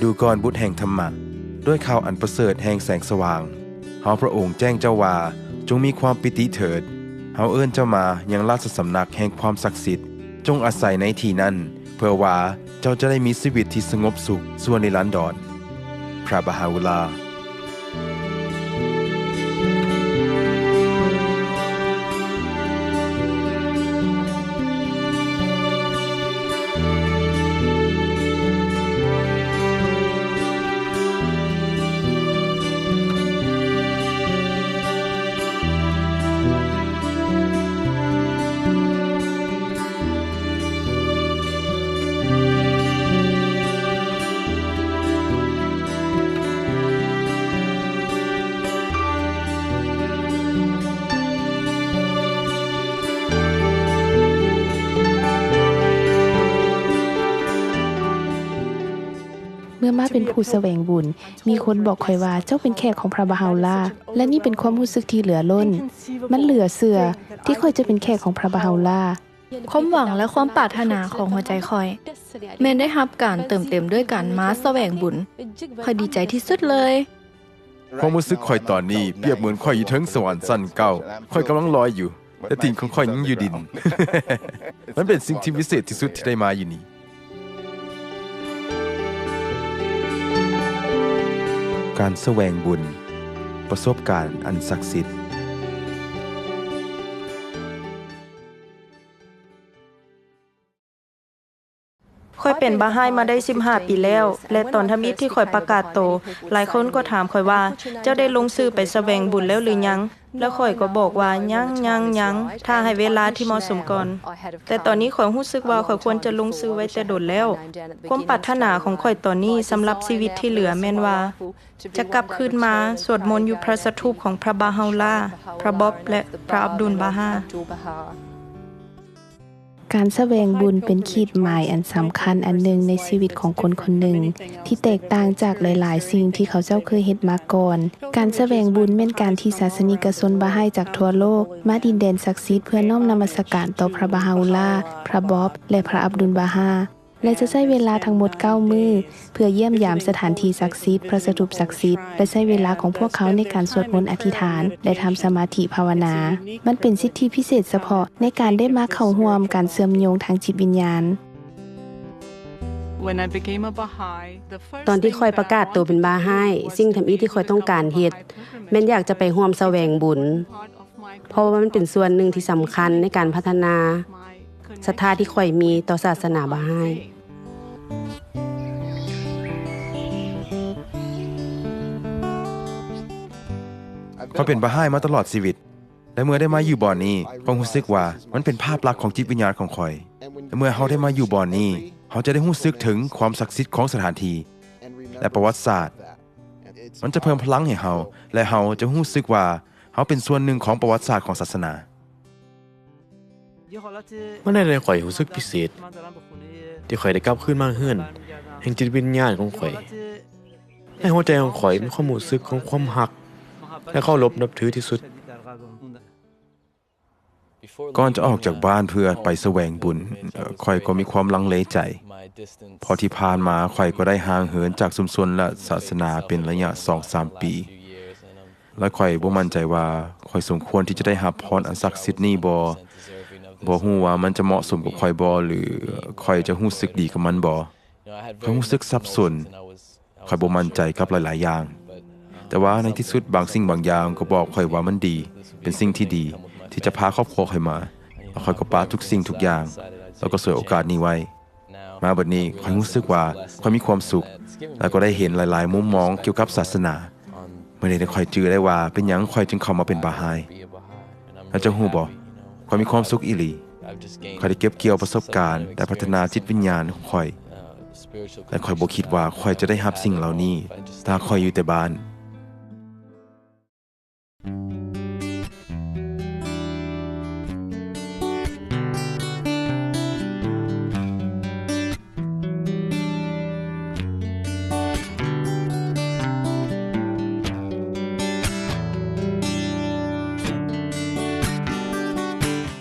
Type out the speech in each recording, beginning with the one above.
ຢູ່ກ່ອນບຸດແຫ່ງທຳມະ ດ້ວຍຂ່າວອັນປະເສີດແຫ່ງແສງສະຫວ່າງ. ເຮົາພະອົງແຈ້ງເຈົ້າວ່າ, ຈົ່ງມີຄວາມປີຕິເຖີດ. ເຮົາເອີ້ນເຈົ້າມາຍັງລາຊະສຳນັກແຫ່ງຄວາມສັກສິດ. ຈົ່ງອາໄສໃນທີ່ນັ້ນ, ເພື່ອວ່າເຈົ້າຈະໄດ້ມີຊີວິດທີ່ສະຫງົບສຸກຊົ່ວນິລັນດອນ. ພຣະບາຮາອຸລາ. ເມື່ອມາເປັນຜູ້ສະແຫວງບຸນ, ມີຄົນບອກຂ້ອຍວ່າເຈົ້າເປັນແຂກຂອງພຣະບາຮາອຸລາ, ແລະ ນີ້ເປັນຄວາມຮູ້ສຶກທີ່ເຫຼືອລົ້ນ. ມັນເຫຼືອເຊື່ອທີ່ຂ້ອຍຈະເປັນແຂກຂອງພຣະບາຮາອຸລາ. ຄວາມຫວັງ ແລະ ຄວາມປາດຖະໜາຂອງຫົວໃຈຂ້ອຍ ແມ່ນໄດ້ຮັບການເຕີມເຕັມດ້ວຍການມາສະແຫວງບຸນ. ຂ້ອຍດີໃຈທີ່ສຸດເລີຍ. ຄວາມຮູ້ສຶກຂ້ອຍຕອນນີ້ປຽບເໝືອນຂ້ອຍຢູ່ເທິງສະຫວັນຊັ້ນເກົ້າ. ຂ້ອຍກຳລັງລອຍຢູ່, ແຕ່ຕີນຂອງຂ້ອຍຍັງຢູ່ດິນ. ມັນເປັນສິ່ງທີ່ວິເສດທີ່ສຸດທີ່ໄດ້ມາຢູ່ນີ້. ການສະແຫວງບຸນ, ປະສົບການອັນສັກສິດ. ຂ້ອຍເປັນບາຮາຍມາໄດ້ສິບຫ້າປີແລ້ວ ແລະ ຕອນທຳອິດທີ່ຂ້ອຍປະກາດໂຕ, ຫຼາຍຄົນກໍຖາມຂ້ອຍວ່າ, ເຈົ້າໄດ້ລົງຊື່ໄປສະແຫວງບຸນແລ້ວຫຼືຍັງ? ແລະ ຂ້ອຍກໍບອກວ່າ, ຍັງ, ຍັງ, ຍັງ, ຖ້າໃຫ້ເວລາທີ່ເໝາະສົມກ່ອນ. ແຕ່ຕອນນີ້ຂ້ອຍຮູ້ສຶກວ່າຂ້ອຍຄວນຈະລົງຊື່ໄວ້ແຕ່ດົນແລ້ວ. ຄວາມປາດຖະໜາຂອງຂ້ອຍຕອນນີ້ສຳລັບຊີວິດທີ່ເຫຼືອແມ່ນວ່າ ຈະກັບຄືນມາສວດມົນຢູ່ພຣະສະຖູບຂອງພຣະບາຮາອຸລາ, ພຣະບອບ ແລະ ພຣະອັບດຸນບາຮາ. ການສະແຫວງບຸນເປັນຂີດໝາຍອັນສຳຄັນອັນໜຶ່ງໃນຊີວິດຂອງຄົນຄົນໜຶ່ງ ທີ່ແຕກຕ່າງຈາກຫຼາຍໆສິ່ງທີ່ເຂົາເຈົ້າເຄີຍເຮັດມາກ່ອນ. ການສະແຫວງບຸນແມ່ນການທີ່ສາສະນິກະຊົນບາຮາຍຈາກທົ່ວໂລກມາດິນແດນສັກສິດເພື່ອນ້ອມນະມັດສະການຕໍ່ພຣະບາຮາອຸລາ, ພຣະບອບ ແລະ ພຣະອັບດຸນບາຮາ. ແລະ ຈະໃຊ້ເວລາທັງໝົດເກົ້າມື້ ເພື່ອຢ້ຽມຢາມສະຖານທີ່ສັກສິດ, ພຣະສະຖູບສັກສິດ ແລະ ໃຊ້ເວລາຂອງພວກເຂົາໃນການສວດມົນ, ອະທິຖານ ແລະ ທຳສະມາທິພາວະນາ. ມັນເປັນສິດທິພິເສດສະເພາະໃນການໄດ້ມາເຂົ້າຮ່ວມການເຊື່ອມໂຍງທາງຈິດວິນຍານ. ຕອນທີ່ຂ້ອຍປະກາດໂຕເປັນບາຮາຍ, ສິ່ງທຳອິດທີ່ຂ້ອຍຕ້ອງການເຮັດ ແມ່ນຢາກຈະໄປຮ່ວມສະແຫວງບຸນ, ເພາະວ່າມັນເປັນສ່ວນໜຶ່ງທີ່ສຳຄັນໃນການພັດທະນາ ສັດທາທີ່ຂ້ອຍມີຕໍ່ສາສະໜາບາຮາຍ. ຂ້ອຍເປັນບາຮາຍມາຕະຫຼອດຊີວິດ ແລະ ເມື່ອໄດ້ມາຢູ່ບ່ອນນີ້, ຂ້ອຍຮູ້ສຶກວ່າມັນເປັນພາບລັກຂອງຈິດວິນຍານຂອງຂ້ອຍ. ແລະ ເມື່ອເຮົາໄດ້ມາຢູ່ບ່ອນນີ້, ເຮົາຈະໄດ້ຮູ້ສຶກເຖິງຄວາມສັກສິດຂອງສະຖານທີ່ ແລະ ປະຫວັດສາດ. ມັນຈະເພີ່ມພະລັງໃຫ້ເຮົາ ແລະ ເຮົາຈະຮູ້ສຶກວ່າ ເຮົາເປັນສ່ວນໜຶ່ງຂອງປະຫວັດສາດຂອງສາສະໜາ. ມັນເຮັດໃຫ້ຂ້ອຍຮູ້ສຶກພິເສດ ທີ່ຂ້ອຍໄດ້ກັບຄືນມາເຮືອນແຫ່ງຈິດວິນຍານຂອງຂ້ອຍ. ໃນຫົວໃຈຂອງຂ້ອຍມີຄວາມຮູ້ສຶກຂອງຄວາມຮັກ ແລະ ເຄົາລົບນັບຖືທີ່ສຸດ. ກ່ອນຈະອອກຈາກບ້ານເພື່ອໄປສະແຫວງບຸນ, ຂ້ອຍກໍມີຄວາມລັງເລໃຈ, ເພາະທີ່ຜ່ານມາຂ້ອຍກໍໄດ້ຫ່າງເຫີນຈາກຊຸມຊົນ ແລະ ສາສະໜາເປັນໄລຍະສອງສາມປີ. ແລະ ຂ້ອຍບໍ່ໝັ້ນໃຈວ່າຂ້ອຍສົມຄວນທີ່ຈະໄດ້ຮັບພອນອັນສັກສິດນີ້ບໍ່. ບໍ່ຮູ້ວ່າມັນຈະເໝາະສົມກັບຂ້ອຍບໍ່ ຫຼື ຂ້ອຍຈະຮູ້ສຶກດີກັບມັນບໍ່. ຂ້ອຍຮູ້ສຶກສັບສົນ. ຂ້ອຍບໍ່ໝັ້ນໃຈກັບຫຼາຍໆຢ່າງ. ແຕ່ວ່າໃນທີ່ສຸດບາງສິ່ງບາງຢ່າງກໍບອກຂ້ອຍວ່າມັນດີ, ເປັນສິ່ງທີ່ດີທີ່ຈະພາຄອບຄົວຂ້ອຍມາ. ແລະ ຂ້ອຍກໍປະທຸກສິ່ງທຸກຢ່າງ ແລ້ວກໍສວຍໂອກາດນີ້ໄວ້. ມາບັດນີ້ ຂ້ອຍຮູ້ສຶກວ່າຂ້ອຍມີຄວາມສຸກ ແລະ ກໍໄດ້ເຫັນຫຼາຍໆມຸມມອງກ່ຽວກັບສາສະໜາ. ມື້ນີ້ຂ້ອຍຈື່ໄດ້ວ່າເປັນຫຍັງຂ້ອຍຈຶ່ງເຂົ້າມາເປັນບາຮາຍ. ແລະ ເຈົ້າຮູ້ບໍ່? ຂ້ອຍມີຄວາມສຸກອີ່ຫຼີ. ຂ້ອຍໄດ້ເກັບກ່ຽວປະສົບການ ແລະ ພັດທະນາຈິດວິນຍານຂອງຂ້ອຍ. ແລະ ຂ້ອຍບໍ່ຄິດວ່າຂ້ອຍຈະໄດ້ຮັບສິ່ງເຫຼົ່ານີ້ ຖ້າຂ້ອຍຢູ່ແຕ່ບ້ານ.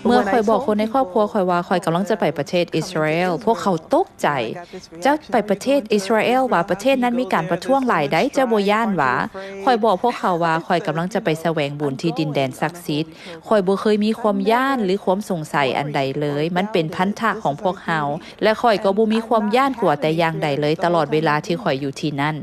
ເມື່ອຂ້ອຍບອກຄົນໃນຄອບຄົວຂ້ອຍວ່າຂ້ອຍກຳລັງຈະໄປປະເທດອິດສະຣາແອລ, ພວກເຂົາຕົກໃຈ. ເຈົ້າໄປປະເທດອິດສະຣາແອລຫວາ? ປະເທດນັ້ນມີການປະທ້ວງຫຼາຍໃດ໋, ເຈົ້າບໍ່ຢ້ານຫວາ? ຂ້ອຍບອກພວກເຂົາວ່າຂ້ອຍກຳລັງຈະໄປສະແຫວງບຸນທີ່ດິນແດນສັກສິດ. ຂ້ອຍບໍ່ເຄີຍມີຄວາມຢ້ານ ຫຼື ຄວາມສົງໄສອັນໃດເລີຍ. ມັນເປັນພັນທະຂອງພວກເຮົາ ແລະ ຂ້ອຍກໍບໍ່ມີຄວາມຢ້ານກົວແຕ່ຢ່າງໃດເລີຍ ຕະຫຼອດເວລາທີ່ຂ້ອຍຢູ່ທີ່ນັ້ນ.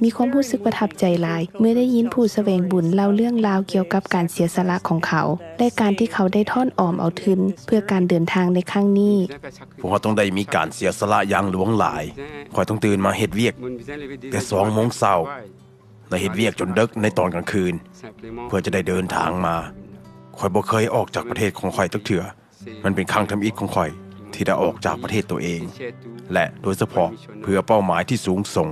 ມີຄວາມຮູ້ສຶກປະທັບໃຈຫຼາຍ ເມື່ອໄດ້ຍິນຜູ້ສະແຫວງບຸນເລົ່າເລື່ອງລາວກ່ຽວກັບການເສຍສະຫຼະຂອງເຂົາ ແລະ ການທີ່ເຂົາໄດ້ທ້ອນອອມເອົາທຶນເພື່ອການເດີນທາງໃນຄັ້ງນີ້. ພວກເຮົາຕ້ອງໄດ້ມີການເສຍສະຫຼະຢ່າງຫຼວງຫຼາຍ. ຂ້ອຍຕ້ອງຕື່ນມາເຮັດວຽກແຕ່ສອງໂມງເຊົ້າ ແລະ ເຮັດວຽກຈົນເດິກໃນຕອນກາງຄືນ ເພື່ອຈະໄດ້ເດີນທາງມາ. ຂ້ອຍບໍ່ເຄີຍອອກຈາກປະເທດຂອງຂ້ອຍຈັກເທື່ອ. ມັນເປັນຄັ້ງທຳອິດຂອງຂ້ອຍທີ່ໄດ້ອອກຈາກປະເທດຕົວເອງ ແລະ ໂດຍສະເພາະເພື່ອເປົ້າໝາຍທີ່ສູງສົ່ງ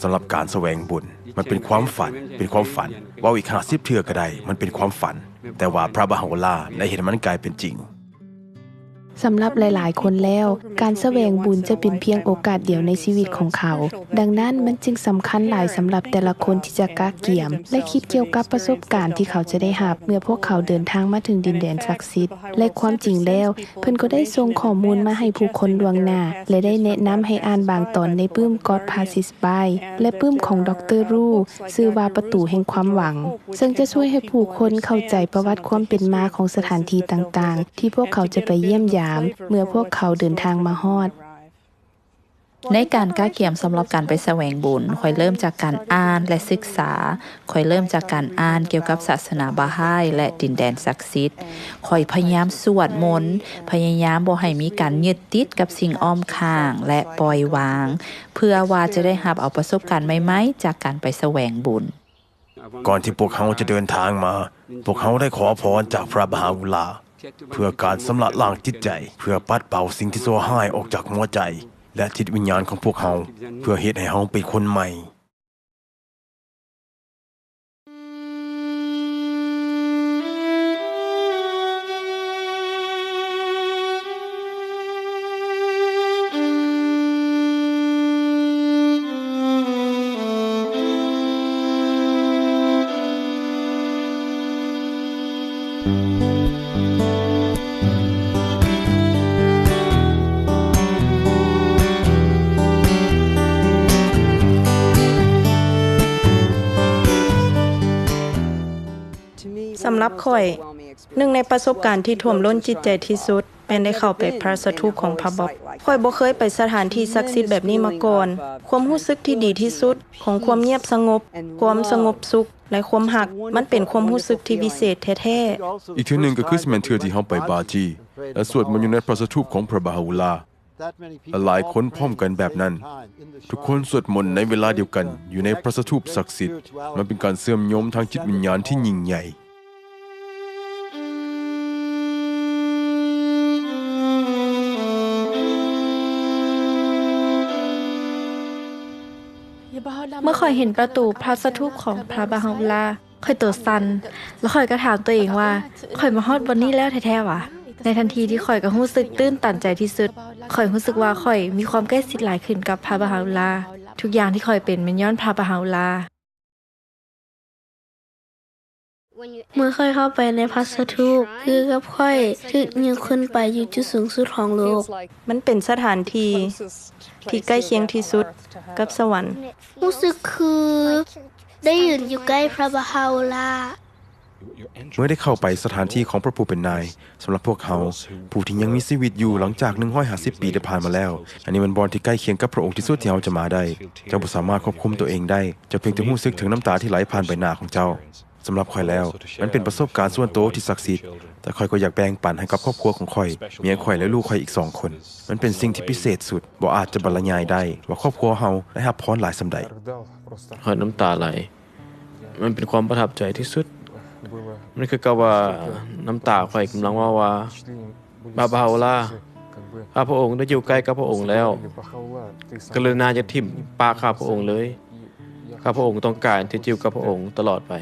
ສຳລັບການສະແຫວງບຸນ. ມັນເປັນຄວາມຝັນ, ເປັນຄວາມຝັນ. ເວົ້າອີກຫ້າສິບເທື່ອກໍໄດ້, ມັນເປັນຄວາມຝັນ. ແຕ່ວ່າພຣະບາຫາອຸລາໄດ້ເຮັດໃຫ້ມັນກາຍເປັນຈິງ. ສຳລັບຫຼາຍໆຄົນແລ້ວ, ການສະແຫວງບຸນຈະເປັນພຽງໂອກາດດຽວໃນຊີວິດຂອງເຂົາ. ດັ່ງນັ້ນ, ມັນຈຶ່ງສຳຄັນຫຼາຍສຳລັບແຕ່ລະຄົນທີ່ຈະກະກຽມ ແລະ ຄິດກ່ຽວກັບປະສົບການທີ່ເຂົາຈະໄດ້ຮັບ ເມື່ອພວກເຂົາເດີນທາງມາເຖິງດິນແດນສັກສິດ. ແລະ ຄວາມຈິງແລ້ວ, ເພິ່ນກໍໄດ້ສົ່ງຂໍ້ມູນມາໃຫ້ຜູ້ຄົນລ່ວງໜ້າ ແລະ ໄດ້ແນະນຳໃຫ້ອ່ານບາງຕອນໃນປຶ້ມ God Passes By ແລະ ປຶ້ມຂອງ ດຣ. Rue ຊື່ວ່າ ປະຕູແຫ່ງຄວາມຫວັງ, ເຊິ່ງຈະຊ່ວຍໃຫ້ຜູ້ຄົນເຂົ້າໃຈປະຫວັດຄວາມເປັນມາຂອງສະຖານທີ່ຕ່າງໆ ທີ່ພວກເຂົາຈະໄປຢ້ຽມຢາມ ເມື່ອພວກເຂົາເດີນທາງມາຮອດ. ໃນການກະກຽມສຳລັບການໄປສະແຫວງບຸນ, ຂ້ອຍເລີ່ມຈາກການອ່ານ ແລະ ສຶກສາ. ຂ້ອຍເລີ່ມຈາກການອ່ານກ່ຽວກັບສາສະໜາບາຮາຍ ແລະ ດິນແດນສັກສິດ. ຂ້ອຍພະຍາຍາມສວດມົນ, ພະຍາຍາມບໍ່ໃຫ້ມີການຍຶດຕິດກັບສິ່ງອ້ອມຂ້າງ ແລະ ປ່ອຍວາງ, ເພື່ອວ່າຈະໄດ້ຮັບເອົາປະສົບການໃໝ່ໆຈາກການໄປສະແຫວງບຸນ. ກ່ອນທີ່ພວກເຮົາຈະເດີນທາງມາ, ພວກເຮົາໄດ້ຂໍພອນຈາກພຣະບາຫາອຸລາ ເພື່ອການຊຳລະລ້າງຈິດໃຈ, ເພື່ອປັດເປົ່າສິ່ງທີ່ຊົ່ວຮ້າຍອອກຈາກຫົວໃຈ ແລະ ຈິດວິນຍານຂອງພວກເຮົາ, ເພື່ອເຮັດໃຫ້ເຮົາເປັນຄົນໃໝ່. ສຳລັບຂ້ອຍ, ໜຶ່ງໃນປະສົບການທີ່ຖ້ວມລົ້ນຈິດໃຈທີ່ສຸດ ແມ່ນໄດ້ເຂົ້າໄປພຣະສະຖູບຂອງພຣະບອບ. ຂ້ອຍບໍ່ເຄີຍໄປສະຖານທີ່ສັກສິດແບບນີ້ມາກ່ອນ. ຄວາມຮູ້ສຶກທີ່ດີທີ່ສຸດຂອງຄວາມງຽບສະຫງົບ, ຄວາມສະຫງົບສຸກ ແລະ ຄວາມຮັກ, ມັນເປັນຄວາມຮູ້ສຶກທີ່ວິເສດແທ້ໆ. ອີກເທື່ອໜຶ່ງກໍຄືຊິແມ່ນເທື່ອທີ່ເຮົາໄປບາຈີ ແລະ ສວດມົນຢູ່ໃນພຣະສະຖູບຂອງພຣະບາຫາອຸລາ. ຫຼາຍໆຄົນພ້ອມກັນແບບນັ້ນ. ທຸກຄົນສວດມົນໃນເວລາດຽວກັນຢູ່ໃນພຣະສະຖູບສັກສິດ. ມັນເປັນການເຊື່ອມໂຍງທາງຈິດວິນຍານທີ່ຍິ່ງໃຫຍ່. ເມື່ອຂ້ອຍເຫັນປະຕູພຣະສະຖູບຂອງພຣະບາຫາອຸລາ, ຂ້ອຍໂຕສັ່ນ ແລະ ຂ້ອຍກໍຖາມຕົວເອງວ່າ, ຂ້ອຍມາຮອດບ່ອນນີ້ແລ້ວແທ້ໆຫວາ? ໃນທັນທີທີ່ຂ້ອຍກໍຮູ້ສຶກຕື່ນຕັນໃຈທີ່ສຸດ, ຂ້ອຍຮູ້ສຶກວ່າຂ້ອຍມີຄວາມໃກ້ຊິດຫຼາຍຂຶ້ນກັບພຣະບາຫາອຸລາ. ທຸກຢ່າງທີ່ຂ້ອຍເປັນແມ່ນຍ້ອນພຣະບາຫາອຸລາ. ເມື່ອຂ້ອຍເຂົ້າໄປໃນພຣະສະຖູບ, ຄືກັບຂ້ອຍຖືກຍົກຂຶ້ນໄປຢູ່ຈຸດສູງສຸດຂອງໂລກ. ມັນເປັນສະຖານທີ່ທີ່ໃກ້ຄຽງທີ່ສຸດກັບສະຫວັນ. ຮູ້ສຶກຄືໄດ້ຢືນຢູ່ໃກ້ພຣະບາຫາອຸລາ. ເມື່ອໄດ້ເຂົ້າໄປສະຖານທີ່ຂອງພຣະຜູ້ເປັນນາຍ, ສຳລັບພວກເຮົາຜູ້ທີ່ຍັງມີຊີວິດຢູ່ຫຼັງຈາກໜຶ່ງຮ້ອຍຫ້າສິບປີໄດ້ຜ່ານມາແລ້ວ, ອັນນີ້ແມ່ນບ່ອນທີ່ໃກ້ຄຽງກັບພຣະອົງທີ່ສຸດທີ່ເຮົາຈະມາໄດ້. ເຈົ້າບໍ່ສາມາດຄວບຄຸມຕົວເອງໄດ້, ເຈົ້າພຽງແຕ່ຮູ້ສຶກເຖິງນ້ຳຕາທີ່ໄຫຼຜ່ານໃບໜ້າຂອງເຈົ້າ. ສຳລັບຂ້ອຍແລ້ວ, ມັນເປັນປະສົບການສ່ວນໂຕທີ່ສັກສິດ, ແຕ່ຂ້ອຍກໍຢາກແບ່ງປັນໃຫ້ກັບຄອບຄົວຂອງຂ້ອຍ, ເມຍຂ້ອຍ ແລະ ລູກຂ້ອຍອີກສອງຄົນ. ມັນເປັນສິ່ງທີ່ພິເສດສຸດ, ບໍ່ອາດຈະບັນລະຍາຍໄດ້ວ່າຄອບຄົວເຮົາໄດ້ຮັບພອນຫຼາຍສ່ຳໃດ. ຂ້ອຍນ້ຳຕາໄຫຼ. ມັນເປັນຄວາມປະທັບໃຈທີ່ສຸດ. ມັນຄືກັບວ່ານ້ຳຕາຂ້ອຍກຳລັງເວົ້າວ່າ, ບາບາໂອລາ, ຂ້າພະອົງໄດ້ຢູ່ໃກ້ກັບພະອົງແລ້ວ. ກະລຸນາຢ່າຖິ້ມປາກຂ້າພະອົງເລີຍ. ຂ້າພະອົງຕ້ອງການທີ່ຈະຢູ່ກັບພະອົງຕະຫຼອດໄປ.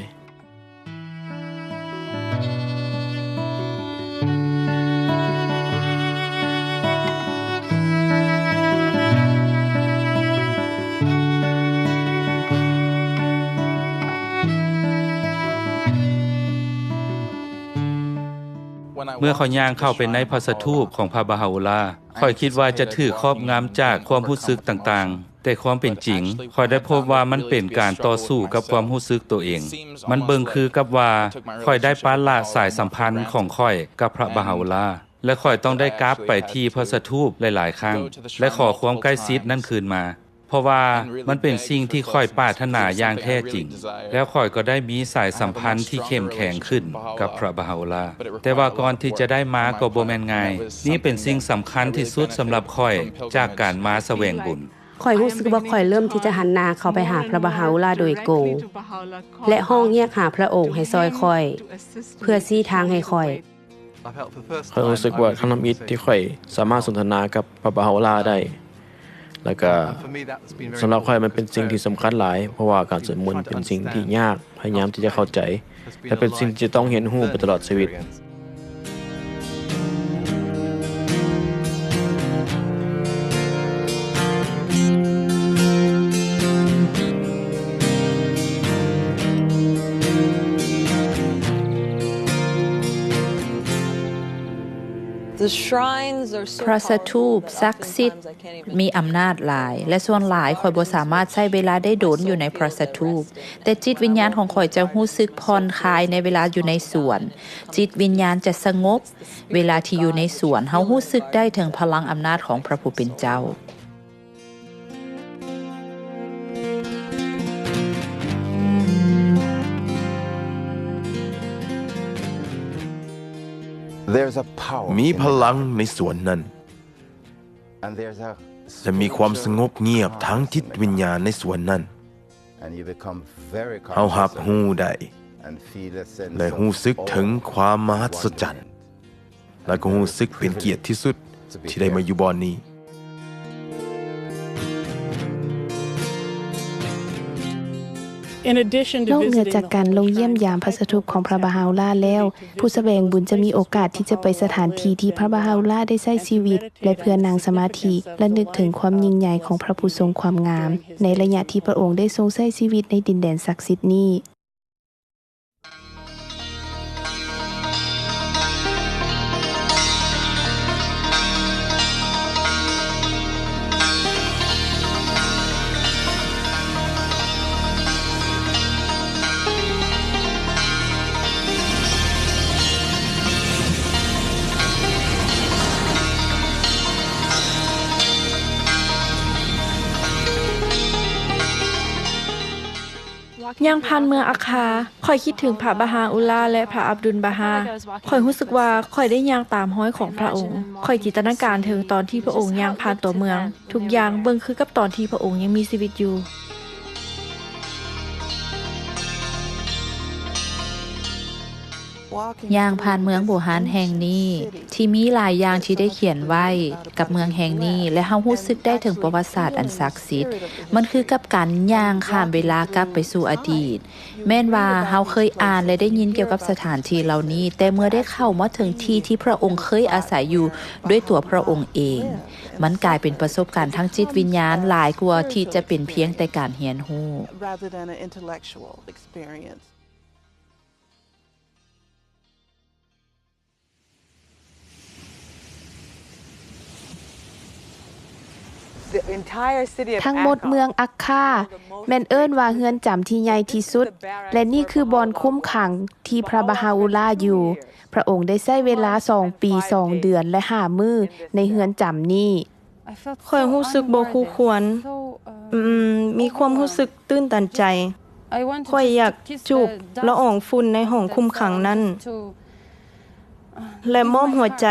ເມື່ອຂ້ອຍຍ່າງເຂົ້າໄປໃນພະສະຖູບຂອງພະບາຮາໂອລາ, ຂ້ອຍຄິດວ່າຈະຖືກຄອບງຳຈາກຄວາມຮູ້ສຶກຕ່າງໆ, ແຕ່ຄວາມເປັນຈິງ, ຂ້ອຍໄດ້ພົບວ່າມັນເປັນການຕໍ່ສູ້ກັບຄວາມຮູ້ສຶກໂຕເອງ. ມັນເບິ່ງຄືກັບວ່າຂ້ອຍໄດ້ປະລະສາຍສຳພັນຂອງຂ້ອຍກັບພະບາຮາໂອລາ, ແລະ ຂ້ອຍຕ້ອງໄດ້ກັບໄປທີ່ພະສະຖູບຫຼາຍໆຄັ້ງ ແລະ ຂໍຄວາມໃກ້ຊິດນັ້ນຄືນມາ. ເພາະວ່າມັນເປັນສິ່ງທີ່ຂ້ອຍປາດຖະໜາຢ່າງແທ້ຈິງ, ແລ້ວຂ້ອຍກໍໄດ້ມີສາຍສຳພັນທີ່ເຂັ້ມແຂງຂຶ້ນກັບພະບາຮາໂອລາ. ແຕ່ວ່າກ່ອນທີ່ຈະໄດ້ມາກໍບໍ່ແມ່ນງ່າຍ. ນີ້ເປັນສິ່ງສຳຄັນທີ່ສຸດສຳລັບຂ້ອຍຈາກການມາສະແຫວງບຸນ. ຂ້ອຍຮູ້ສຶກວ່າຂ້ອຍເລີ່ມທີ່ຈະຫັນໜ້າເຂົ້າໄປຫາພະບາຮາໂອລາໂດຍກົງ ແລະ ຮ້ອງຮຽກຫາພະອົງໃຫ້ຊ່ອຍຂ້ອຍ ເພື່ອຊີ້ທາງໃຫ້ຂ້ອຍ. ຂ້ອຍຮູ້ສຶກວ່າຄັ້ງທຳອິດທີ່ຂ້ອຍສາມາດສົນທະນາກັບພະບາຮາໂອລາໄດ້ ແລ້ວກະສຳລັບຂ້ອຍມັນເປັນສິ່ງທີ່ສຳຄັນຫຼາຍ ເພາະວ່າການສວດມົນເປັນສິ່ງທີ່ຍາກ ພະຍາຍາມທີ່ຈະເຂົ້າໃຈ ແລະ ເປັນສິ່ງທີ່ຈະຕ້ອງຮຽນຮູ້ໄປຕະຫຼອດຊີວິດ. The shrines are so ພະສະຖູບສັກສິດ ມີອຳນາດຫຼາຍ ແລະ ສ່ວນຫຼາຍຂ້ອຍບໍ່ສາມາດໃຊ້ເວລາໄດ້ດົນຢູ່ໃນພະສະຖູບ, ແຕ່ຈິດວິນຍານຂອງຂ້ອຍຈະຮູ້ສຶກຜ່ອນຄາຍໃນເວລາຢູ່ໃນສວນ. ຈິດວິນຍານຈະສະຫງົບ. ເວລາທີ່ຢູ່ໃນສວນ, ເຮົາຮູ້ສຶກໄດ້ເຖິງພະລັງອຳນາດຂອງພະຜູ້ເປັນເຈົ້າ. There's a power ມີພະລັງໃນສວນນັ້ນ ແລະມີຄວາມສະຫງົບງຽບທາງຈິດວິນຍານໃນສວນນັ້ນ. ເຮົາຮັບຮູ້ໄດ້ ແລະ ຮູ້ສຶກເຖິງຄວາມມະຫັດສະຈັນ ແລະ ກໍຮູ້ສຶກເປັນກຽດທີ່ສຸດທີ່ໄດ້ມາຢູ່ບ່ອນນີ້. ນອກເໜືອຈາກການລົງຢ້ຽມຢາມພະສະຖູບຂອງພະບາຮາໂອລາແລ້ວ, ຜູ້ສະແຫວງບຸນຈະມີໂອກາດທີ່ຈະໄປສະຖານທີ່ທີ່ພະບາຮາໂອລາໄດ້ໃຊ້ຊີວິດ ແລະ ເພື່ອນັ່ງສະມາທິ ແລະ ນຶກເຖິງຄວາມຍິ່ງໃຫຍ່ຂອງພະຜູ້ຊົງຄວາມງາມ ໃນໄລຍະທີ່ພະອົງໄດ້ຊົງໃຊ້ຊີວິດໃນດິນແດນສັກສິດນີ້. ຍ່າງຜ່ານເມືອງອັກຄາ, ຂ້ອຍຄິດເຖິງພະບາຮາອຸລາ ແລະ ພະອັບດຸນບາຮາ. ຂ້ອຍຮູ້ສຶກວ່າຂ້ອຍໄດ້ຍ່າງຕາມຮອຍຂອງພະອົງ. ຂ້ອຍຈິນຕະນາການເຖິງຕອນທີ່ພະອົງຍ່າງຜ່ານຕົວເມືອງ. ທຸກຢ່າງເບິ່ງຄືກັບຕອນທີ່ພະອົງຍັງມີຊີວິດຢູ່. ຍ່າງຜ່ານເມືອງບູຮານແຫ່ງນີ້ ທີ່ມີຫຼາຍຢ່າງທີ່ໄດ້ຂຽນໄວ້ກັບເມືອງແຫ່ງນີ້ ແລະ ເຮົາຮູ້ສຶກໄດ້ເຖິງປະຫວັດສາດອັນສັກສິດ. ມັນຄືກັບການຍ່າງຂ້າມເວລາກັບໄປສູ່ອະດີດ. ແມ່ນວ່າເຮົາເຄີຍອ່ານ ແລະ ໄດ້ຍິນກ່ຽວກັບສະຖານທີ່ເຫຼົ່ານີ້, ແຕ່ເມື່ອໄດ້ເຂົ້າມາເຖິງທີ່ທີ່ພະອົງເຄີຍອາໄສຢູ່ດ້ວຍຕົວພະອົງເອງ, ມັນກາຍເປັນປະສົບການທາງຈິດວິນຍານຫຼາຍກວ່າທີ່ຈະເປັນພຽງແຕ່ການຮຽນຮູ້. City of ທັງໝົດເມືອງອັກຄາ ແມ່ນເອີ້ນວ່າເຮືອນຈຳທີ່ໃຫຍ່ທີ່ສຸດ ແລະ ນີ້ຄືບ່ອນຄຸມຂັງທີ່ພະບາຮາອຸລາຢູ່. ພະອົງໄດ້ໃຊ້ເວລາສອງປີ ສອງເດືອນ ແລະ ຫ້າມື້ໃນເຮືອນຈຳນີ້. ຂ້ອຍຮູ້ສຶກບໍ່ຄູ່ຄວນ, ອືມ, ມີຄວາມຮູ້ສຶກຕື່ນຕັນໃຈ. ຂ້ອຍຢາກຈູບລະອອງຝຸ່ນໃນຫ້ອງຄຸມຂັງນັ້ນ ແລະ ມອບຫົວໃຈ,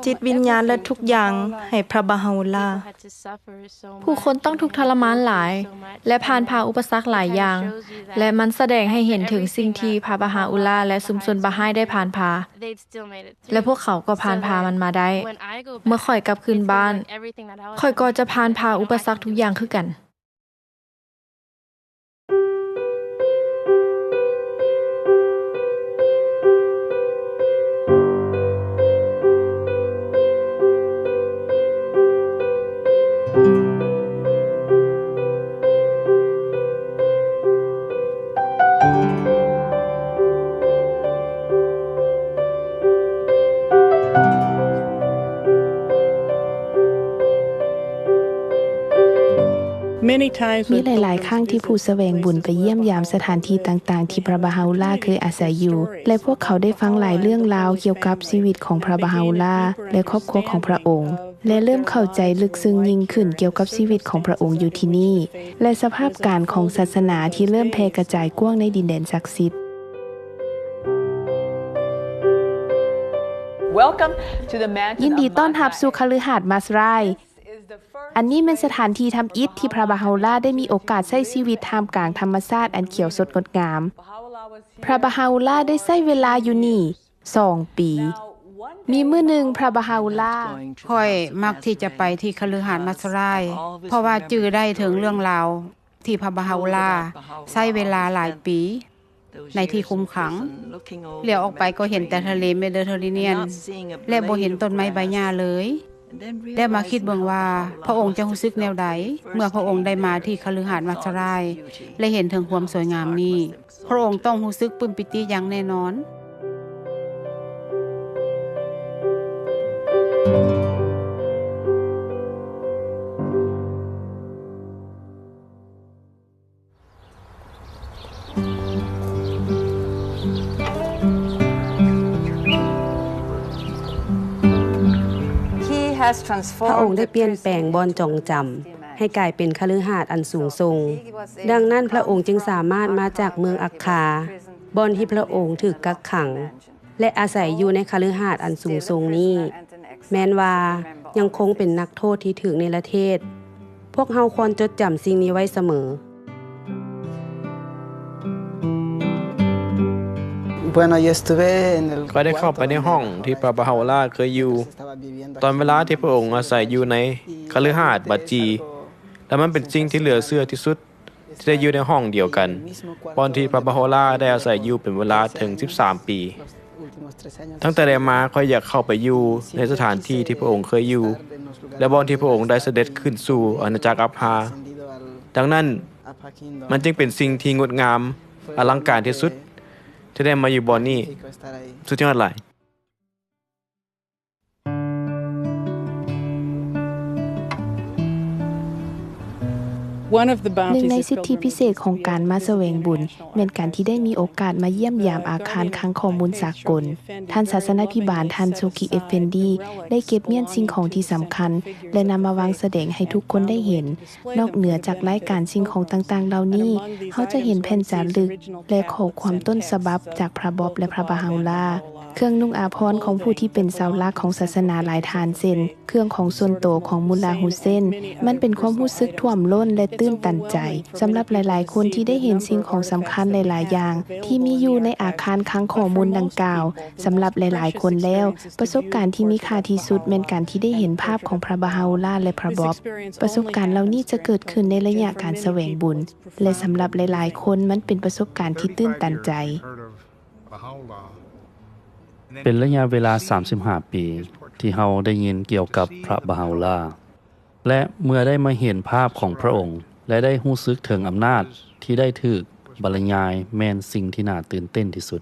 ຈິດວິນຍານ ແລະ ທຸກຢ່າງໃຫ້ພະບາຮາອຸລາ. ຜູ້ຄົນຕ້ອງທຸກທໍລະມານຫຼາຍ ແລະ ຜ່ານຜ່າອຸປະສັກຫຼາຍຢ່າງ, ແລະ ມັນສະແດງໃຫ້ເຫັນເຖິງສິ່ງທີ່ພະບາຮາອຸລາ ແລະ ຊຸມຊົນບາຮາຍໄດ້ຜ່ານຜ່າ. ແລະ ພວກເຂົາກໍຜ່ານຜ່າມັນມາໄດ້. ເມື່ອຂ້ອຍກັບຄືນບ້ານ, ຂ້ອຍກໍຈະຜ່ານຜ່າອຸປະສັກທຸກຢ່າງຄືກັນ. Many times ມີ when ຫຼາຍໆຄັ້ງທີ່ຜູ້ສະແຫວງບຸນໄປຢ້ຽມຢາມສະຖານທີ່ຕ່າງໆທີ່ພະບາຮາອຸລາເຄີຍອາໄສຢູ່ ແລະ ພວກເຂົາໄດ້ຟັງຫຼາຍເລື່ອງລາວກ່ຽວກັບຊີວິດຂອງພະບາຮາອຸລາ ແລະ ຄອບຄົວຂອງພະອົງ ແລະ ເລີ່ມເຂົ້າໃຈເລິກເຊິ່ງຍິ່ງຂຶ້ນກ່ຽວກັບຊີວິດຂອງພະອົງຢູ່ທີ່ນີ້ ແລະ ສະພາບການຂອງສາສະໜາທີ່ເລີ່ມແຜ່ກະຈາຍກວ້າງໃນດິນແດນສັກສິດ. Welcome to the Mansion ຍິນດີຕ້ອນຮັບ of Masrai. ສູ່ຄະລືຫາດມາສຣາຍ. ອັນນີ້ແມ່ນສະຖານທີ່ທຳອິດທີ່ພະບາຮາອຸລາໄດ້ມີໂອກາດໃຊ້ຊີວິດທ່າມກາງທຳມະຊາດອັນຂຽວສົດງົດງາມ. ພະບາຮາອຸລາໄດ້ໃຊ້ເວລາຢູ່ນີ້ສອງປີ. ມີມື້ໜຶ່ງພະບາຮາອຸລາ ຂ້ອຍມັກທີ່ຈະໄປທີ່ຄະລືຫາດມາສຣາຍ ເພາະວ່າຈື່ໄດ້ເຖິງເລື່ອງລາວ ທີ່ພະບາຮາອຸລາໃຊ້ເວລາຫຼາຍປີໃນທີ່ຄຸມຂັງ, ຫຼຽວອອກໄປກໍເຫັນແຕ່ທະເລເມເດີເຕີເຣເນຍນ ແລະ ບໍ່ເຫັນຕົ້ນໄມ້ໃບຫຍ້າເລີຍ. ແລ້ວມາຄິດເບິ່ງວ່າພະອົງຈະຮູ້ສຶກແນວໃດ ເມື່ອພະອົງໄດ້ມາທີ່ຄະລືຫາດມາສຣາຍ ແລະ ເຫັນເຖິງຄວາມສວຍງາມນີ້. ພະອົງຕ້ອງຮູ້ສຶກປຶ້ມປີຕິຢ່າງແນ່ນອນ. ພະອົງໄດ້ປ່ຽນແປງບ່ອນຈອງຈຳໃຫ້ກາຍເປັນຄະລືຫາດອັນສູງສົ່ງ. ດັ່ງນັ້ນ ພະອົງຈຶ່ງສາມາດມາຈາກເມືອງອັກຄາ ບ່ອນທີ່ພະອົງຖືກກັກຂັງ ແລະ ອາໄສຢູ່ໃນຄະລືຫາດອັນສູງສົ່ງນີ້ ແມ່ນວ່າຍັງຄົງເປັນນັກໂທດທີ່ຖືກເນລະເທດ. ພວກເຮົາຄວນຈົດຈຳສິ່ງນີ້ໄວ້ສະເໝີ. ຂ້ອຍໄດ້ເຂົ້າໄປໃນຫ້ອງທີ່ພະບາຮາໂອລາເຄີຍຢູ່ ຕອນເວລາທີ່ພະອົງອາໄສຢູ່ໃນຄະລືຫາດບາຈີ ແລະ ມັນເປັນສິ່ງທີ່ເຫຼືອເຊື່ອທີ່ສຸດ ທີ່ໄດ້ຢູ່ໃນຫ້ອງດຽວກັນ ບ່ອນທີ່ພະບາໂຮລາໄດ້ອາໄສຢູ່ເປັນເວລາເຖິງສິບສາມປີ. ຕັ້ງແຕ່ນັ້ນມາ ຂ້ອຍຢາກເຂົ້າໄປຢູ່ໃນສະຖານທີ່ທີ່ພະອົງເຄີຍຢູ່ ແລະ ບ່ອນທີ່ພະອົງໄດ້ສະເດັດຂຶ້ນສູ່ອານາຈັກອັບຮາ. ດັ່ງນັ້ນ, ມັນຈຶ່ງເປັນສິ່ງທີ່ງົດງາມ, ອະລັງການທີ່ສຸດ ທີ່ໄດ້ມາຢູ່ບ່ອນນີ້. ສຸດຍອດຫຼາຍ. ໜຶ່ງໃນສິດທິພິເສດຂອງການມາສະແຫວງບຸນ ແມ່ນການທີ່ໄດ້ມີໂອກາດມາຢ້ຽມຢາມອາຄານຄັງຂໍ້ມູນສາກົນ. ທ່ານສາສະນາພິບານ ທ່ານ ໂຊກິ ເອຟເຟນດີ ໄດ້ເກັບມ້ຽນສິ່ງຂອງທີ່ສຳຄັນ ແລະ ນຳມາວາງສະແດງໃຫ້ທຸກຄົນໄດ້ເຫັນ. ນອກເໜືອຈາກລາຍການສິ່ງຂອງຕ່າງໆເຫຼົ່ານີ້, ເຮົາຈະເຫັນແຜ່ນຈາລຶກ ແລະ ຂໍ້ຄວາມຕົ້ນສະບັບຈາກພະບອບ ແລະ ພະບາຮາໂອລາ. ເຄື່ອງນຸ່ງອາພອນຂອງຜູ້ທີ່ເປັນເສົາຫຼັກຂອງສາສະໜາຫຼາຍທ່ານ ເຊັ່ນ ເຄື່ອງຂອງສ່ວນໂຕຂອງມຸນລາ ຮຸເຊນ ມັນເປັນຄວາມຮູ້ສຶກຖ້ວມລົ້ນ ແລະ ຕື່ນຕັນໃຈ ສຳລັບຫຼາຍໆຄົນທີ່ໄດ້ເຫັນສິ່ງຂອງສຳຄັນຫຼາຍໆຢ່າງທີ່ມີຢູ່ໃນອາຄານຄັງຂໍ້ມູນດັ່ງກ່າວ. ສຳລັບຫຼາຍໆຄົນແລ້ວ, ປະສົບການທີ່ມີຄ່າທີ່ສຸດແມ່ນການທີ່ໄດ້ເຫັນພາບຂອງພະບາຮາໂອລາ ແລະ ພະບອບ. ປະສົບການເຫຼົ່ານີ້ຈະເກີດຂຶ້ນໃນໄລຍະການສະແຫວງບຸນ ແລະ ສຳລັບຫຼາຍໆຄົນ ມັນເປັນປະສົບການທີ່ຕື່ນຕັນໃຈ. ເປັນໄລຍະເວລາສາມສິບຫ້າປີ ທີ່ເຮົາໄດ້ຍິນກ່ຽວກັບພະບາຮາໂອລາ ແລະ ເມື່ອໄດ້ມາເຫັນພາບຂອງພະອົງ ແລະ ໄດ້ຮູ້ສຶກເຖິງອຳນາດທີ່ໄດ້ຖືກບັນລະຍາຍ ແມ່ນສິ່ງທີ່ໜ້າຕື່ນເຕັ້ນທີ່ສຸດ.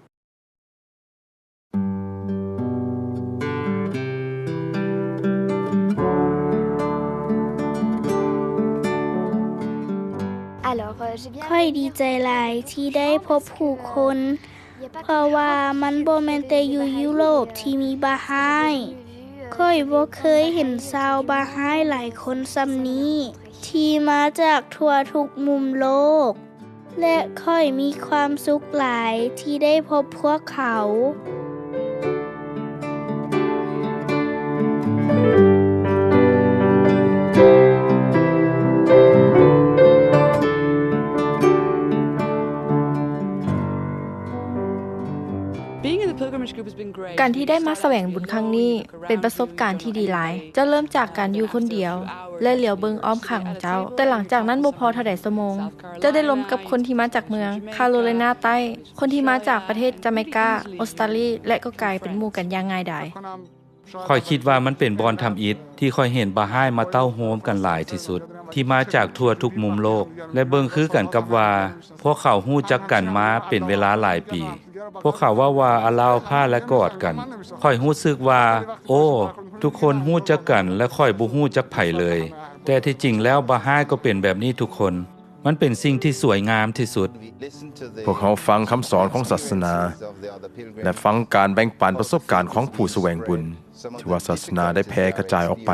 ຂ້ອຍດີໃຈຫຼາຍທີ່ໄດ້ພົບຜູ້ຄົນ ເພາະວ່າມັນບໍ່ແມ່ນແຕ່ຢູ່ຢູໂຣບທີ່ມີບາຮາຍ. ຂ້ອຍບໍ່ເຄີຍເຫັນຊາວບາຮາຍຫຼາຍຄົນສ່ຳນີ້ ທີ່ມາຈາກທົ່ວທຸກມຸມໂລກ. ແລະ ຂ້ອຍມີຄວາມສຸກຫຼາຍທີ່ໄດ້ພົບພວກເຂົາ. ການທີ່ໄດ້ມາສະແຫວງບຸນຄັ້ງນີ້ ເປັນປະສົບການທີ່ດີຫຼາຍ. ເຈົ້າເລີ່ມຈາກການຢູ່ຄົນດຽວ ແລະ ຫຼຽວເບິ່ງອ້ອມຂ້າງຂອງເຈົ້າ, ແຕ່ຫຼັງຈາກນັ້ນບໍ່ພໍເທົ່າໃດຊົ່ວໂມງ, ເຈົ້າໄດ້ລົມກັບຄົນທີ່ມາຈາກເມືອງຄາໂຣໄລນາໃຕ້, ຄົນທີ່ມາຈາກປະເທດຈາໄມກາ, ອົດສະຕາລີ ແລະ ກໍກາຍເປັນໝູ່ກັນຢ່າງງ່າຍດາຍ. ຂ້ອຍຄິດວ່າມັນເປັນບ່ອນທຳອິດທີ່ຂ້ອຍເຫັນບາຮາຍມາເຕົ້າໂຮມກັນຫຼາຍທີ່ສຸດ, ທີ່ມາຈາກທົ່ວທຸກມຸມໂລກ ແລະ ເບິ່ງຄືກັນກັບວ່າພວກເຂົາຮູ້ຈັກກັນມາເປັນເວລາຫຼາຍປີ. ພວກເຂົາເວົ້າວ່າ ອາລາວ ພາ ແລະ ກອດກັນ. ຂ້ອຍຮູ້ສຶກວ່າ, ໂອ້, ທຸກຄົນຮູ້ຈັກກັນ ແລະ ຂ້ອຍບໍ່ຮູ້ຈັກໃຜເລີຍ. ແຕ່ທີ່ຈິງແລ້ວ ບາຮາຍກໍເປັນແບບນີ້ທຸກຄົນ. ມັນເປັນສິ່ງທີ່ສວຍງາມທີ່ສຸດ. ພວກເຮົາຟັງຄຳສອນຂອງສາສະໜາ ແລະ ຟັງການແບ່ງປັນປະສົບການຂອງຜູ້ສະແຫວງບຸນ ທີ່ວ່າສາສະໜາໄດ້ແຜ່ກະຈາຍອອກໄປ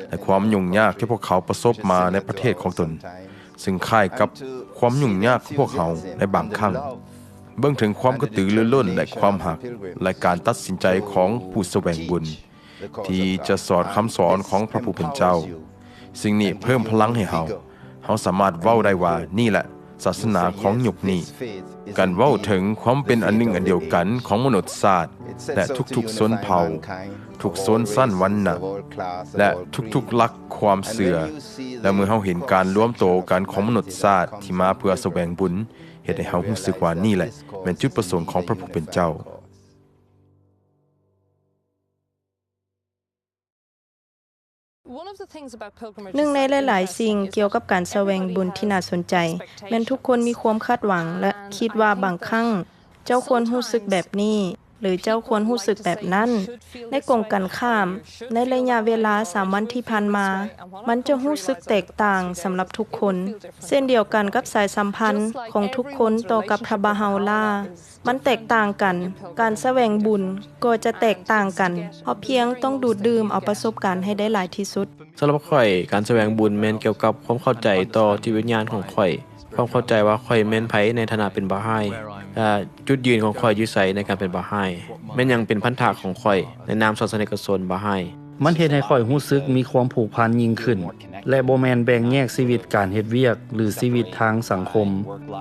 ແລະ ຄວາມຫຍຸ້ງຍາກທີ່ພວກເຂົາປະສົບມາໃນປະເທດຂອງຕົນ, ຊຶ່ງຄ້າຍກັບຄວາມຫຍຸ້ງຍາກຂອງພວກເຮົາໃນບາງຄັ້ງ. ເບິ່ງເຖິງຄວາມກະຕືລືລົ້ນ ແລະ ຄວາມຮັກ ແລະ ການຕັດສິນໃຈຂອງຜູ້ສະແຫວງບຸນ ທີ່ຈະສອນຄຳສອນຂອງພະຜູ້ເປັນເຈົ້າ. ສິ່ງນີ້ເພີ່ມພະລັງໃຫ້ເຮົາ. ເຮົາສາມາດເວົ້າໄດ້ວ່ານີ້ແຫຼະສາສະໜາຂອງຍຸກນີ້. ການເວົ້າເຖິງຄວາມເປັນອັນໜຶ່ງອັນດຽວກັນຂອງມະນຸດຊາດ ແລະ ທຸກໆຊົນເຜົ່າ, ທຸກຊົນຊັ້ນວັນນະ ແລະ ທຸກໆຫຼັກຄວາມເຊື່ອ. ແລະ ເມື່ອເຮົາເຫັນການລວມໂຕກັນຂອງມະນຸດຊາດທີ່ມາເພື່ອສະແຫວງບຸນ, ເຮັດໃຫ້ເຮົາຮູ້ສຶກວ່ານີ້ແຫຼະແມ່ນຈຸດປະສົງຂອງພະຜູ້ເປັນເຈົ້າ. ໜຶ່ງໃນຫຼາຍໆສິ່ງກ່ຽວກັບການສະແຫວງບຸນທີ່ໜ້າສົນໃຈ ແມ່ນທຸກຄົນມີຄວາມຄາດຫວັງ ແລະ ຄິດວ່າບາງຄັ້ງເຈົ້າຄວນຮູ້ສຶກແບບນີ້ ຫຼື ເຈົ້າຄວນຮູ້ສຶກແບບນັ້ນ. ໃນກົງກັນຂ້າມ, ໃນໄລຍະເວລາສາມວັນທີ່ຜ່ານມາ, ມັນຈະຮູ້ສຶກແຕກຕ່າງສຳລັບທຸກຄົນ, ເຊັ່ນດຽວກັນກັບສາຍສຳພັນຂອງທຸກຄົນຕໍ່ກັບພະບາຮາໂອລາ. ມັນແຕກຕ່າງກັນ, ການສະແຫວງບຸນກໍຈະແຕກຕ່າງກັນ. ເຮົາພຽງຕ້ອງດູດດື່ມເອົາປະສົບການໃຫ້ໄດ້ຫຼາຍທີ່ສຸດ. ສຳລັບຂ້ອຍ, ການສະແຫວງບຸນແມ່ນກ່ຽວກັບຄວາມເຂົ້າໃຈຕໍ່ຈິດວິນຍານຂອງຂ້ອຍ, ຄວາມເຂົ້າໃຈວ່າຂ້ອຍແມ່ນໃຜໃນຖານະເປັນບາຮາຍ ແລະ ຈຸດຢືນຂອງຂ້ອຍຢູ່ໃສໃນການເປັນບາຮາຍ, ແມ່ນຫຍັງເປັນພັນທະຂອງຂ້ອຍໃນນາມສາສະນິກະຊົນບາຮາຍ. ມັນເຮັດໃຫ້ຂ້ອຍຮູ້ສຶກມີຄວາມຜູກພັນຍິ່ງຂຶ້ນ ແລະ ບໍ່ແມ່ນແບ່ງແຍກຊີວິດການເຮັດວຽກ ຫຼື ຊີວິດທາງສັງຄົມ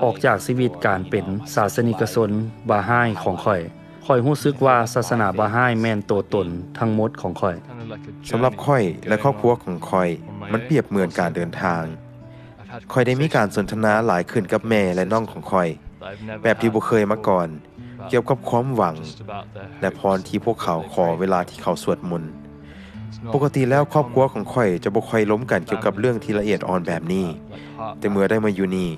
ອອກຈາກຊີວິດການເປັນສາສະນິກະຊົນບາຮາຍຂອງຂ້ອຍ. ຂ້ອຍຮູ້ສຶກວ່າສາສະໜາບາຮາຍແມ່ນຕົວຕົນທັງໝົດຂອງຂ້ອຍ. ສຳລັບຂ້ອຍ ແລະ ຄອບຄົວຂອງຂ້ອຍ, ມັນປຽບເໝືອນການເດີນທາງ. ຂ້ອຍໄດ້ມີການສົນທະນາຫຼາຍຂຶ້ນກັບແມ່ ແລະ ນ້ອງຂອງຂ້ອຍ ແບບທີ່ບໍ່ເຄີຍມາກ່ອນ, ກ່ຽວກັບຄວາມຫວັງ ແລະ ພອນທີ່ພວກເຂົາຂໍເວລາທີ່ເຂົາສວດມົນ. ປົກກະຕິແລ້ວຄອບຄົວຂອງຂ້ອຍຈະບໍ່ຄ່ອຍລົມກັນກ່ຽວກັບເລື່ອງທີ່ລະອຽດອ່ອນແບບນີ້, ແຕ່ເມື່ອໄດ້ມາຢູ່ນີ້,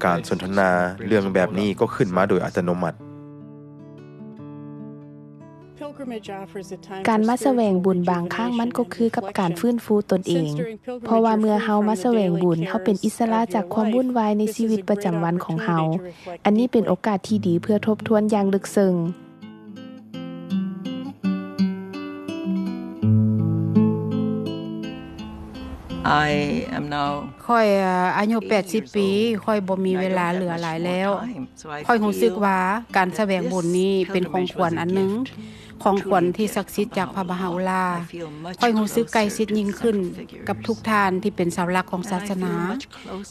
ການສົນທະນາເລື່ອງແບບນີ້ກໍຂຶ້ນມາໂດຍອັດຕະໂນມັດ. ການມາສະແຫວງບຸນບາງຄັ້ງມັນກໍຄືກັບການຟື້ນຟູຕົນເອງ, ເພາະວ່າເມື່ອເຮົາມາສະແຫວງບຸນ, ເຮົາເປັນອິດສະຫຼະຈາກຄວາມວຸ່ນວາຍໃນຊີວິດປະຈຳວັນຂອງເຮົາ. ອັນນີ້ເປັນໂອກາດທີ່ດີເພື່ອທົບທວນຢ່າງເລິກເຊິ່ງ. I am now ຂ້ອຍອາຍຸແປດສິບປີ, ຂ້ອຍບໍ່ມີເວລາເຫຼືອຫຼາຍແລ້ວ. ຂ້ອຍຮູ້ສຶກວ່າການສະແຫວງບຸນນີ້ເປັນຂອງຂວັນອັນໜຶ່ງ, ຂອງຂວັນທີ່ສັກສິດຈາກພະມະຫາອຸລາ. ຂ້ອຍຮູ້ສຶກໃກ້ຊິດຍິ່ງຂຶ້ນກັບທຸກທ່ານທີ່ເປັນເສົາຫຼັກຂອງສາສະໜາ,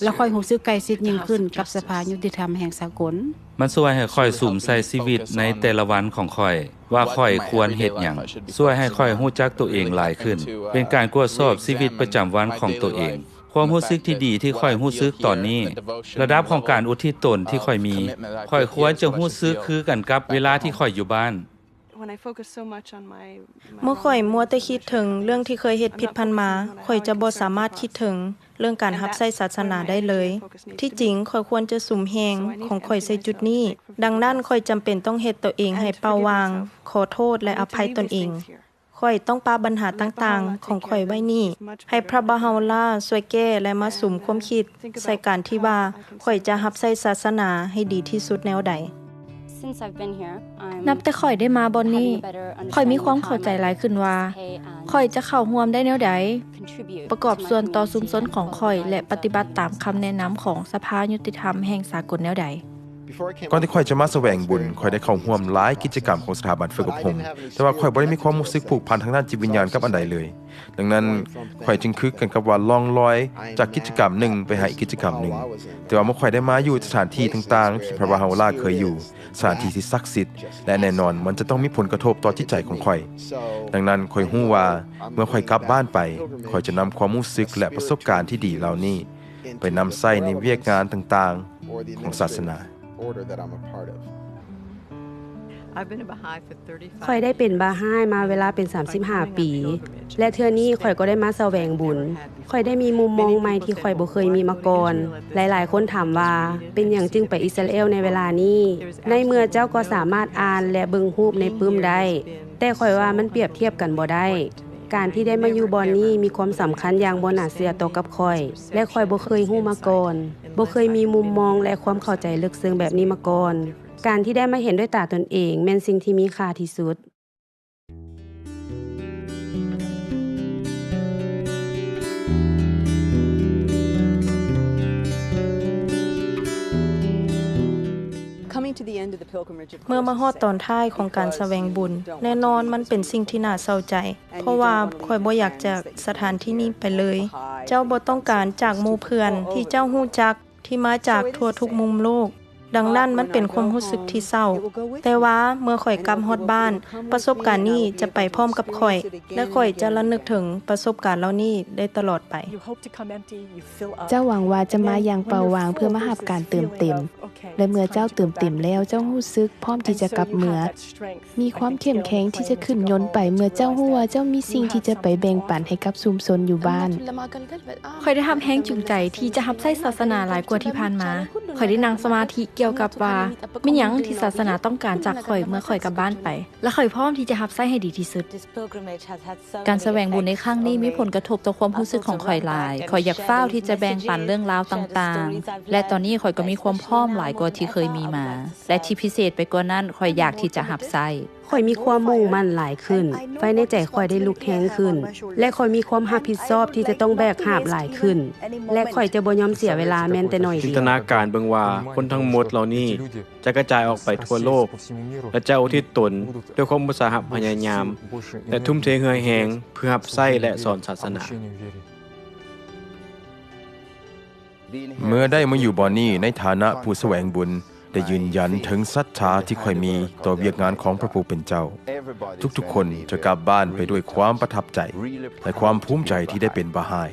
ແລະ ຂ້ອຍຮູ້ສຶກໃກ້ຊິດຍິ່ງຂຶ້ນກັບສະພາຍຸຕິທຳແຫ່ງສາກົນ. ມັນຊ່ວຍໃຫ້ຂ້ອຍສຸມໃສ່ຊີວິດໃນແຕ່ລະວັນຂອງຂ້ອຍ ວ່າຂ້ອຍຄວນເຮັດຫຍັງ, ຊ່ວຍໃຫ້ຂ້ອຍຮູ້ຈັກໂຕເອງຫຼາຍຂຶ້ນ, ເປັນການກວດສອບຊີວິດປະຈຳວັນຂອງໂຕເອງ. ຄວາມຮູ້ສຶກທີ່ດີທີ່ຂ້ອຍຮູ້ສຶກຕອນນີ້, ລະດັບຂອງການອຸທິດຕົນທີ່ຂ້ອຍມີ, ຂ້ອຍຄວນຈະຮູ້ສຶກຄືກັນກັບເວລາທີ່ຂ້ອຍຢູ່ບ້ານ. ເມື່ອຂ້ອຍມົວແຕ່ຄິດເຖິງເລື່ອງທີ່ເຄີຍເຮັດຜິດຜ່ານມາ, ຂ້ອຍຈະບໍ່ສາມາດຄິດເຖິງ ເລື່ອງການຮັບໃຊ້ສາສະໜາໄດ້ເລີຍ. ທີ່ຈິງ, ຂ້ອຍຄວນຈະສຸມແຮງຂອງຂ້ອຍໃສ່ຈຸດນີ້. ດັ່ງນັ້ນ, ຂ້ອຍຈຳເປັນຕ້ອງເຮັດໂຕເອງໃຫ້ເປົ່າວ່າງ, ຂໍໂທດ ແລະ ອະໄພຕົນເອງ. ຂ້ອຍຕ້ອງປະບັນຫາຕ່າງໆຂອງຂ້ອຍໄວ້ນີ້, ໃຫ້ພະບາຮາໂອລາຊ່ວຍແກ້ ແລະ ມາສຸມຄວາມຄິດໃສ່ການທີ່ວ່າຂ້ອຍຈະຮັບໃຊ້ສາສະໜາໃຫ້ດີທີ່ສຸດແນວໃດ. ນັບແຕ່ຂ້ອຍໄດ້ມາບ່ອນນີ້, ຂ້ອຍມີຄວາມເຂົ້າໃຈຫຼາຍຂຶ້ນວ່າ ຂ້ອຍຈະເຂົ້າຮ່ວມໄດ້ແນວໃດ, ປະກອບສ່ວນຕໍ່ຊຸມຊົນຂອງຂ້ອຍ ແລະ ປະຕິບັດຕາມຄຳແນະນຳຂອງສະພາຍຸຕິທຳແຫ່ງສາກົນແນວໃດ. ກ່ອນທີ່ຂ້ອຍຈະມາສະແຫວງບຸນ, ຂ້ອຍໄດ້ເຂົ້າຮ່ວມຫຼາຍກິດຈະກຳຂອງສະຖາບັນຝຶກອົບຮົມ, ແຕ່ວ່າຂ້ອຍບໍ່ໄດ້ມີຄວາມຮູ້ສຶກຜູກພັນທາງດ້ານຈິດວິນຍານກັບອັນໃດເລີຍ. ດັ່ງນັ້ນ, ຂ້ອຍຈຶ່ງຄືກັນກັບວ່າລ່ອງລອຍຈາກກິດຈະກຳໜຶ່ງໄປຫາອີກກິດຈະກຳໜຶ່ງ. ແຕ່ວ່າເມື່ອຂ້ອຍໄດ້ມາຢູ່ສະຖານທີ່ຕ່າງໆທີ່ພະມະຫາໂອລາເຄີຍຢູ່, ສະຖານທີ່ທີ່ສັກສິດ ແລະ ແນ່ນອນມັນຈະຕ້ອງມີຜົນກະທົບຕໍ່ຈິດໃຈຂອງຂ້ອຍ. ດັ່ງນັ້ນ, ຂ້ອຍຮູ້ວ່າເມື່ອຂ້ອຍກັບບ້ານໄປ, ຂ້ອຍຈະນຳຄວາມຮູ້ສຶກ ແລະ ປະສົບການທີ່ດີເຫຼົ່ານີ້ໄປນຳໃຊ້ໃນວຽກງານຕ່າງໆຂອງສາສະໜາ. ຂ້ອຍໄດ້ເປັນບາຮາຍມາເວລາເປັນສາມສິບຫ້າປີ ແລະ ເທື່ອນີ້ຂ້ອຍກໍໄດ້ມາສະແຫວງບຸນ. ຂ້ອຍໄດ້ມີມຸມມອງໃໝ່ທີ່ຂ້ອຍບໍ່ເຄີຍມີມາກ່ອນ. ຫຼາຍໆຄົນຖາມວ່າ ເປັນຫຍັງຈຶ່ງໄປອິດສະຣາແອລໃນເວລານີ້ ໃນເມື່ອເຈົ້າກໍສາມາດອ່ານ ແລະ ເບິ່ງຮູບໃນປຶ້ມໄດ້? ແຕ່ຂ້ອຍວ່າມັນປຽບທຽບກັນບໍ່ໄດ້. ການທີ່ໄດ້ມາຢູ່ບ່ອນນີ້ມີຄວາມສຳຄັນຢ່າງບໍ່ໜ້າເຊື່ອຕໍ່ກັບຂ້ອຍ ແລະ ຂ້ອຍບໍ່ເຄີຍຮູ້ມາກ່ອນ, ບໍ່ເຄີຍມີມຸມມອງ ແລະ ຄວາມເຂົ້າໃຈເລິກເຊິ່ງແບບນີ້ມາກ່ອນ. ການທີ່ໄດ້ມາເຫັນດ້ວຍຕາຕົນເອງແມ່ນສິ່ງທີ່ມີຄ່າທີ່ສຸດ. Coming to the end of the pilgrimage, of ເມື່ອມາຮອດຕອນທ້າຍຂອງການສະແຫວງບຸນ, ແນ່ນອນມັນເປັນສິ່ງທີ່ໜ້າເສົ້າໃຈ, ເພາະວ່າຂ້ອຍບໍ່ຢາກຈາກສະຖານທີ່ນີ້ໄປເລີຍ. ເຈົ້າບໍ່ຕ້ອງການຈາກໝູ່ເພື່ອນທີ່ເຈົ້າຮູ້ຈັກ ທີ່ມາຈາກທົ່ວທຸກມຸມໂລກ. ດັ່ງນັ້ນມັນເປັນຄວາມຮູ້ສຶກທີ່ເສົ້າ. ແຕ່ວ່າເມື່ອຂ້ອຍກັບຮອດບ້ານ, ປະສົບການນີ້ຈະໄປພ້ອມກັບຂ້ອຍ, ແລະ ຂ້ອຍຈະລະນຶກເຖິງປະສົບການເຫຼົ່ານີ້ໄດ້ຕະຫຼອດໄປ. ເຈົ້າຫວັງວ່າຈະມາຢ່າງເປົ່າຫວ່າງເພື່ອມາຮັບການເຕີມເຕັມ, ແລະ ເມື່ອເຈົ້າເຕີມເຕັມແລ້ວ, ເຈົ້າຮູ້ສຶກພ້ອມທີ່ຈະກັບເມືອ, ມີຄວາມເຂັ້ມແຂງທີ່ຈະຂຶ້ນຍົນໄປ ເມື່ອເຈົ້າຮູ້ວ່າເຈົ້າມີສິ່ງທີ່ຈະໄປແບ່ງປັນໃຫ້ກັບຊຸມຊົນຢູ່ບ້ານ. ຂ້ອຍໄດ້ຮັບແຮງຈູງໃຈທີ່ຈະຮັບໃຊ້ສາສະໜາຫຼາຍກວ່າທີ່ຜ່ານມາ. ຂ້ອຍໄດ້ນັ່ງສະມາທິກ່ຽວກັບວ່າ ແມ່ນຫຍັງທີ່ສາສະໜາຕ້ອງການຈາກຂ້ອຍເມື່ອຂ້ອຍກັບບ້ານໄປ, ແລະ ຂ້ອຍພ້ອມທີ່ຈະຮັບໃຊ້ໃຫ້ດີທີ່ສຸດ. ການສະແຫວງບຸນໃນຄັ້ງນີ້ມີຜົນກະທົບຕໍ່ຄວາມຮູ້ສຶກຂອງຂ້ອຍຫຼາຍ. ຂ້ອຍຢາກຟ້າວທີ່ຈະແບ່ງປັນເລື່ອງລາວຕ່າງໆ, ແລະ ຕອນນີ້ຂ້ອຍກໍມີຄວາມພ້ອມຫຼາຍກວ່າທີ່ເຄີຍມີມາ, ແລະ ທີ່ພິເສດໄປກວ່ານັ້ນ, ຂ້ອຍຢາກທີ່ຈະຮັບໃຊ້. ຂ້ອຍມີຄວາມມຸ່ງໝັ້ນຫຼາຍຂຶ້ນ, ໄຟໃນໃຈຂ້ອຍໄດ້ລຸກແຮງຂຶ້ນ ແລະ ຂ້ອຍມີຄວາມຮັບຜິດຊອບທີ່ຈະຕ້ອງແບກຫາບຫຼາຍຂຶ້ນ ແລະ ຂ້ອຍຈະບໍ່ຍອມເສຍເວລາແມ່ນແຕ່ໜ້ອຍດຽວ. ຈິນຕະນາການເບິ່ງວ່າຄົນທັງໝົດເຫຼົ່ານີ້ຈະກະຈາຍອອກໄປທົ່ວໂລກ ແລະ ຈະອຸທິດຕົນດ້ວຍຄວາມອຸດສາຫະພະຍາຍາມ ແລະ ທຸ່ມເທເຫື່ອແຮງເພື່ອຮັບໃຊ້ ແລະ ສອນສາສະໜາ. ເມື່ອໄດ້ມາຢູ່ບ່ອນນີ້ໃນຖານະຜູ້ສະແຫວງບຸນ, ໄດ້ຢືນຢັນເຖິງສັດທາທີ່ຂ້ອຍມີຕໍ່ວຽກງານຂອງພະຜູ້ເປັນເຈົ້າ. ທຸກໆຄົນຈະກັບບ້ານໄປດ້ວຍຄວາມປະທັບໃຈ ແລະ ຄວາມພູມໃຈທີ່ໄດ້ເປັນບາຮາຍ.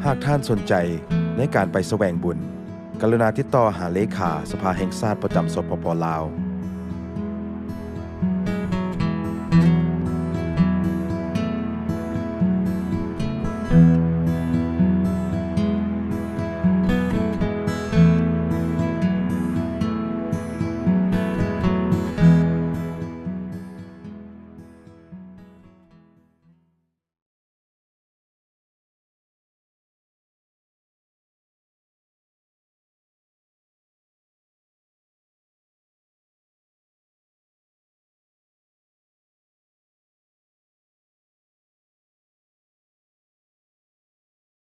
ຫາກທ່ານສົນໃຈໃນການໄປສະແຫວງບຸນ, ກະລຸນາຕິດຕໍ່ຫາເລຂາສະພາແຫ່ງຊາດປະຈຳ ສປປ ລາວ,